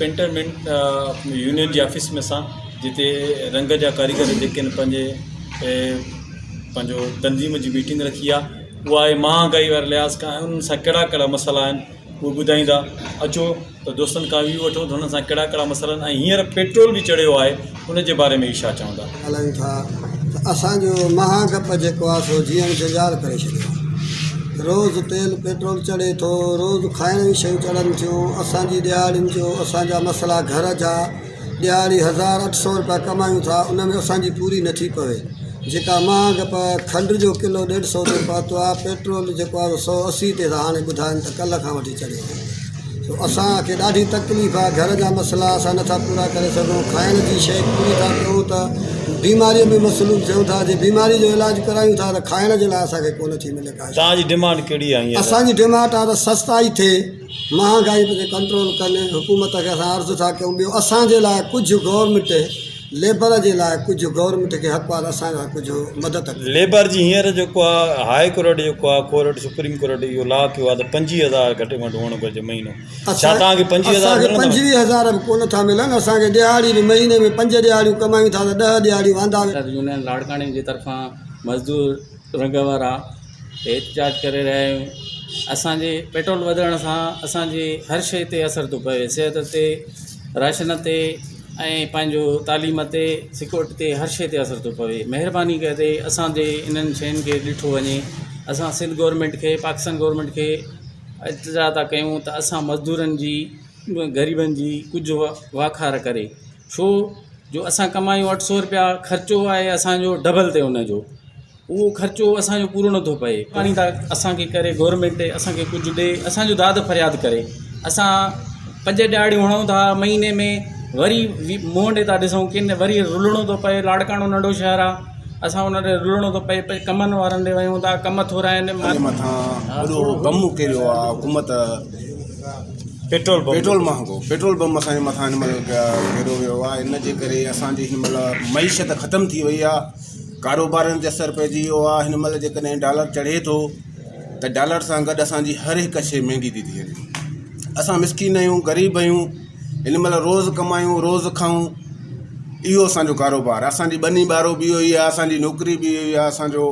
Painter مين union جي office ۾ اسان جتي رنگ جا ڪاريگر جيڪي آهن پنهنجي پنهنجو تنظيم جي ميٽنگ رکي آهي اها آهي مهانگائي واري لحاظ کان انهن سان ڪهڙا ڪهڙا مسئلا آهن اهي ٻڌائيندا اچو ته دوستن کان ويو وٺون ته هنن سان ڪهڙا ڪهڙا مسئلا آهن ۽ هينئر پيٽرول به چڙهيو آهي ان جي باري ۾ هي ڇا چوندا. ڳالهايون ٿا ته اسان جو مهانگپ جيڪو آهي سو جيئڻ جنجال ڪري ڇڏيو آهي روز تيل پيٽرول چڙهي ٿو روز کائڻ جون شيون چڙهن ٿيون اسان جي ڏهاڙين جو اسان جا مسئلا گهر جا ڏهاڙي 1800 روپيا ڪمايون ٿا ان ۾ اسان جي پوري نٿي پوي جيڪا مهانگپ کنڊ جو ڪلو ڏيڍ سئو تي پهتو آهي پيٽرول جيڪو آهي سو 180 تي ٿا هاڻي ٻڌائن ته ڪلهه کان وٺي چڙهيو آهي سو اسان کي ڏاڍي تڪليف آهي گهر جا مسئلا اسان نٿا پورا ڪري سگهون کائڻ جي شيء پوري ٿا ڪيون ته بيماري ۾ مصروف ٿيون ٿا جي بيماري جو علاج ڪرايون ٿا ته کائڻ جي لاء اسان کي ڪونه ٿي ملي ڪا شيء توهان جي ڊمانڊ ڪهڙي آهي هينئر؟ اسان جي ڊمانڊ آهي ته سستائي ٿئي مهانگائي تي ڪنٽرول ڪن حڪومت کي اسان عرض ٿا ڪيون ٻيو اسان جي لاء ڪجهه گورنمينٽ ليبر جي لاء ڪجهه گورنمينٽ کي حق آهي ته اسان لاء ڪجهه مدد ڪري. ليبر جي هينئر جيڪو آهي هاء ڪورٽ جيڪو آهي ڪورٽ سپريم ڪورٽ اهو لا ڪيو آهي ته 25 هزار گهٽ ۾ گهٽ هئڻ گهرجي مهينو ڇا توهان کي 25 هزار اسان کي ملندا؟ 25 هزار به ڪونه ٿا ملن اسان کي ڏهاڙي به مهيني ۾ پنج ڏهاڙيون ڪمايون ٿا ته 10 ڏهاڙيون واندا يونين لاڙڪاڻي جي طرفان مزدور رنگ وارا احتجاج ڪري رهيا آهيون اسان جي پيٽرول وڌڻ سان اسان جي هر شيء تي اثر ٿو پوي صحت تي راشن تي ۽ پنهنجو تعليم تي سيڪيورٽي تي هر شيء تي اثر ٿو پوي مهرباني ڪري اسان جي انهن شين کي ڏٺو وڃي اسان سنڌ گورنمينٽ کي پاڪستان گورنمينٽ کي التجا ٿا ڪيون ته اسان مزدورن جي غريبن جي ڪجهه واکار ڪري ڇو جو اسان ڪمايون 800 روپيا خرچو آهي اسانجو ڊبل تي ان جو اهو خرچو اسان جو پورو نٿو پئي پاڻي ٿا اسان کي ڪري گورنمينٽ اسان کي ڪجهه ڏي اسان جو داد فرياد ڪري اسان پنج ڏهاڙيون هڻون ٿا مهيني ۾ وري منهن ڏي ٿا ڏسون ڪن وري رلڻو ٿو پئي لاڙڪاڻو ننڍو شهر آهي اسان ان ڏي رلڻو ٿو پئي ڪمن وارن ڏي وڃون ٿا ڪم ٿورا آهن. اسان جي مٿان وڏو بم ڪيريو آ حڪومت پيٽرول بم پيٽرول مهانگو پيٽرول بم اسان جي مٿان هن مهل ڪيريو ويو آ ان جي ڪري اسان جي هن مهل معيشت ختم ٿي وئي آ ڪاروبارن تي اثر پئجي ويو آهي هن مهل جيڪڏهن ڊالر چڙهي ٿو ته ڊالر سان گڏ اسانجي هر هڪ شيء مهنگي ٿي ٿي وڃي اسان مسڪين آهيون غريب آهيون هن مهل روز ڪمايون روز کائون اهو اسانجو ڪاروبار آهي اسانجي ٻني ٻارو به اهو ئي آهي اسانجي نوڪري به اهو ئي آهي اسانجو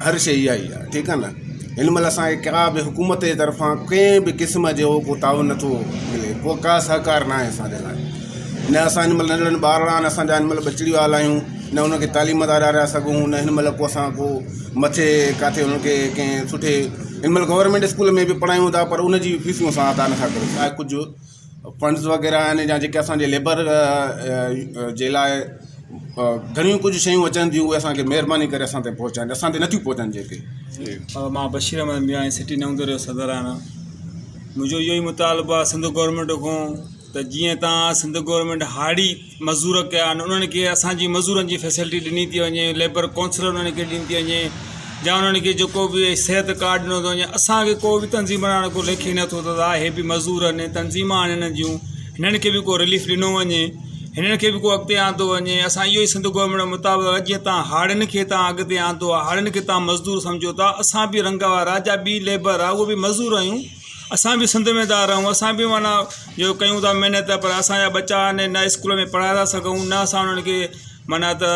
هر شيء اها ئي آهي ٺيڪ آهي نه هن مهل اسان کي ڪا به حڪومت جي طرفان ڪنهن به قسم جو ڪو تعاون نٿو ملي ڪو ڪا سهڪار نه آهي اسان جي لاء نه اسان هن مهل ننڍڙن ٻارڙا آهن اسان جا هن مهل ٻچڙي وال آهيون نه انهن کي تعليم ٿا ڏياري سگهون نه هن مهل ڪو اسان ڪو مٿي ڪاٿي انهن کي ڪنهن سٺي هن مهل گورنمينٽ اسڪول ۾ به پڙهايون ٿا پر ان جي فيسون اسان ادا نٿا ڪري سگهون ڪجهه فنڊز وغيره آهن يا جيڪي اسان جي ليبر جي لاء گهڻيون ڪجهه شيون اچن ٿيون اهي اسان کي مهرباني ڪري اسان تائين پهچائن اسان تي نٿيون پهچن جيڪي. مان بشير احمد مياڻي سٽي نئون ديرو جو صدر آهيان منهنجو اهو ئي مطالبو آهي سنڌ گورنمينٽ کان ته جيئن تان سنڌ گورنمينٽ هاڙي مزور ڪيا آهن انهن کي اسان جي مزورن جي فيسلٽي ڏني ٿي وڃي ليبر ڪونسلر انهن کي ڏني ٿي وڃي يا انهن کي جيڪو به صحت ڪارڊ ڏنو ٿو وڃي اسان کي ڪو به تنظيم بڻائڻ ڪو ليکي نٿو ته هي به مزور آهن تنظيم آهن هنن جون هنن کي به ڪو رليف ڏنو وڃي هنن کي به ڪو اڳتي آندو وڃي اسان اهو ئي سنڌ گورنمينٽ جو مطالبو آهي جيئن تان هاڙين کي تان اڳتي آندو آهي هاڙين کي تان مزدور سمجهو ٿا اسان به رنگ وارا جا ٻي ليبر آهي اهو به مزور آهيون اسان به سنڌ ۾ ٿا رهون اسان به معنيٰ جو ڪيون ٿا محنت پر اسان جا ٻچا آهن نه اسڪول ۾ پڙهائي ٿا سگهون نه اسان انهن کي معنيٰ ته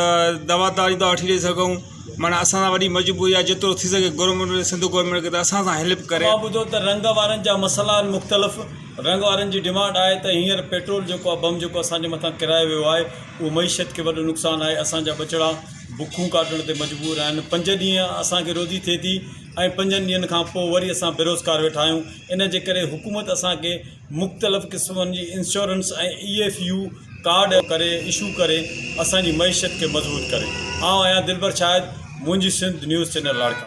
دوا داري ٿا وٺي ڏئي سگهون معنيٰ اسان سان وڏي مجبوري آهي جيترو ٿي سگهي گورنمينٽ سنڌ گورنمينٽ کي ته اسان سان هيلپ ڪري. مان ٻڌو ته رنگ وارن جا مسئلا آهن مختلف رنگ وارن جي ڊمانڊ آهي ته هينئر پيٽرول جيڪو آهي بم جيڪو اسان جي مٿان ڪرايو ويو آهي اهو معيشت کي وڏو نقصان آهي اسان جا ٻچڙا بکون ڪاٽڻ تي مجبور آهن پنج ڏينهن اسان کي روزي ٿئي ٿي ۽ پنجن ڏينهن کان پوء وري اسان بيروزگار ويٺا آهيون ان جي ڪري حڪومت اسان کي مختلف قسمن جي انشورنس ۽ اي ايف يو ڪارڊ ڪري اشو ڪري اسان جي معيشت کي مضبوط ڪري آئون آهيان دلبر شاهد منهنجي سنڌ نيوز چينل لاڙڪاڻو.